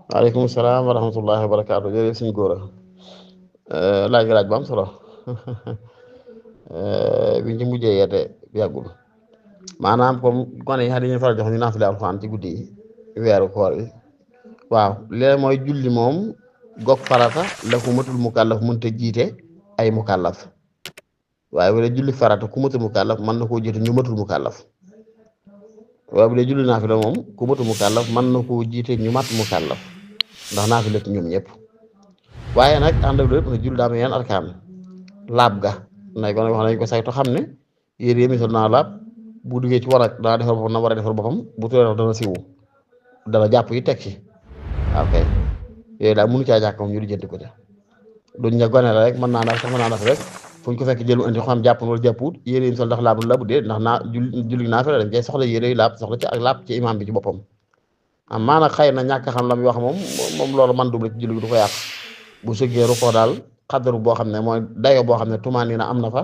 waaleykum salaam wa rahmatullahi wa barakaatu jërëjëf suñu góor a laaj laaj bu am solo biñ ci mujjee yeete yàggul maanaam comme gone yi xam dañuy faral jox ñu naafile alxuraan ci guddi yi weeru koor yi waaw léegi mooy julli moom gog farata la ku matul mukallaf mënta jiite ay mukallaf waaye bu dee julli farata ku matul mukallaf mën na koo jiite ñu matul mukallaf waaye bu dee julli naafila moom ku matul mukallaf mën na koo jiite ñu mat mukallaf ndax naafila ci ñoom ñëpp waaye nag ànd ak lépp nag julli daa am yeneen arkaan laab ga nay ko wax nañ ko saytu xam ne yére yi misal naa laab bu duggee ci warak dana defar boppam na war a defar boppam bu tuuree dana siwu dana jàpp yi teg ci ok yooyu daal mënu caa jàkk moom ñu lijjanti ko ca duñ ne gone la rek mën naa def sax mën naa def rek fu ñu ko fekk jël mu indi xam jàpp wala jàppuut yére yi misal ndax laabul laabu dee ndax naa julli naa fi la dañ koy soxla yére yi laab soxla ci ak laab ci imaam bi ci boppam am maanaam xëy na ñàkk xam la muy wax moom loolu man dum la ci julli gi du ko yàq bu sëggee rukkoo daal xadaru boo xam ne mooy dayo boo xam ne tumaani na am na fa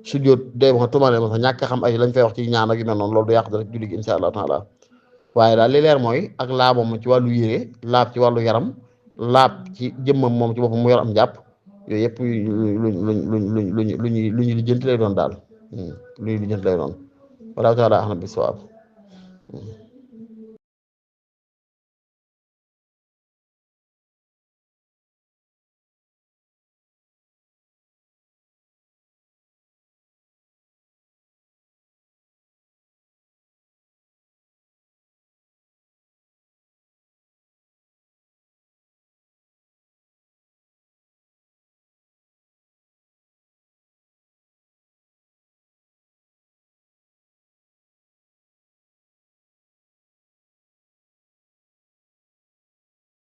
sujjóot day wax tumaani na fa ñàkk xam ay lañ fay wax ci ñaan ak yu mel noonu loolu du yàq dara julli gi insha allah taala waaye daal li leer mooy ak laabam ci wàllu yére laab ci wàllu yaram laab ci jëmmam moom ci boppam mu yor am jàpp yooyu yëpp lu ñuy lijjanti lay doon daal lu ñuy lijjanti lay doon wallahu taala ahlam bi sawaab